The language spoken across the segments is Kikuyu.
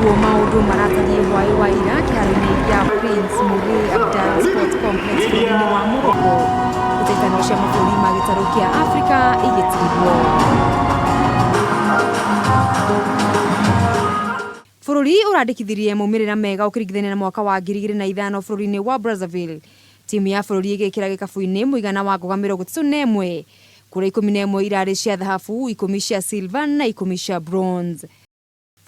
Nĩguo maũndũ maratariĩ hwaĩ wa ira kĩharo-inĩ gĩa Prince Moulay Abdallah Sports Complex bũrũri-inĩ wa Morocco, hĩtahĩtano cia mabũrũri ma gĩtarũ kĩa Afrika igĩtirihwo. Bũrũri ũrandĩkithirie maumĩrĩra mega ũkĩringithania na mwaka wa 2005 bũrũri-inĩ wa Brazzaville, timu ya bũrũri ĩgĩkĩra gĩkabũ-inĩ mũigana wa ngoga 31 kũrĩa 11 irarĩ cia thahabu, ikũmi cia silver na ikũmi cia bronze.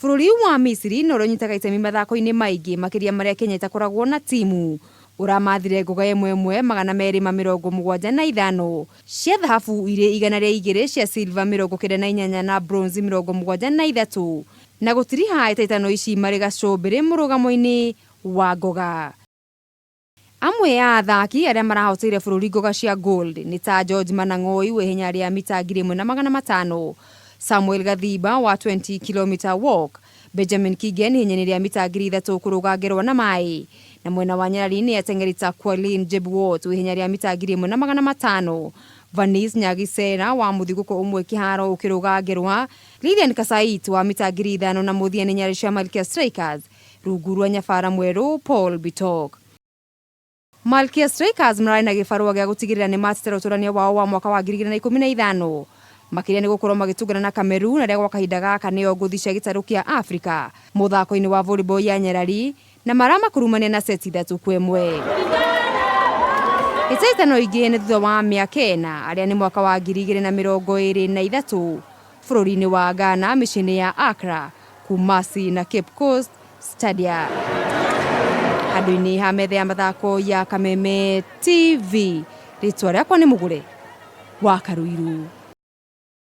Bũrũri wa Misiri na ũrĩa ũnyitaga itemi mathako-inĩ maingĩ makĩria marĩa Kenya ĩtakoragwo na timu, ũramathire ngoga ĩmwe ĩmwe 275 cia thahabu irĩ 102 cia silver 98 na bronze 73 na gũtiriha hĩtahĩtano ici marĩ gacũmbĩrĩ mũrũgamo-inĩ wa ngoga. Amwe a athaki arĩa marahoteire bũrũri ngoga cia gold nĩ ta George Manang'oi wa ihenya rĩa mita 1500, Samuel Gathimba wa 20 kilometer walk, Benjamin Kigen ihenya-inĩ rĩa mita 3000 kũrũga ngerwa na maĩ, na mwena wa nyarari nĩ ateng'eri ta Qualine Jebwot wa ihenya rĩa mita 1500, Vanice Nyagisera wa mũthigũko ũmwe kĩharo ũkĩrũga ngerwa, Lilian Kasait wa mita 5000 na mũthia nĩ nyarari cia Malkia Strikers Rungu rwa nyabara mwerũ Paul Bitok. Malkia Strikers mararĩ na gĩbarũa gĩa gũtigĩrĩra nĩ matetera ũtũrania wao wa mwaka wa 2015 makĩria nĩ gũkorwo magĩtũngana na Cameroon arĩa gwa kahinda gaka nĩo ngũthi cia gĩtarũ kĩa Afrika mũthako-inĩ wa volleyball ya nyarari na maramakurumania na seti ithatũ kwa ĩmwe. Hĩtahĩtano ingĩ nĩ thutha wa mĩaka ĩna arĩa nĩ mwaka wa 2023 bũrũri-inĩ wa Ghana mĩciĩ-inĩ ya Accra, Kumasi na Cape Coast Stadia. Handũ-inĩ ha metha ya mathako ya Kameme TV, rĩtwa rĩakwa nĩ Mũgũre wa Karuiru.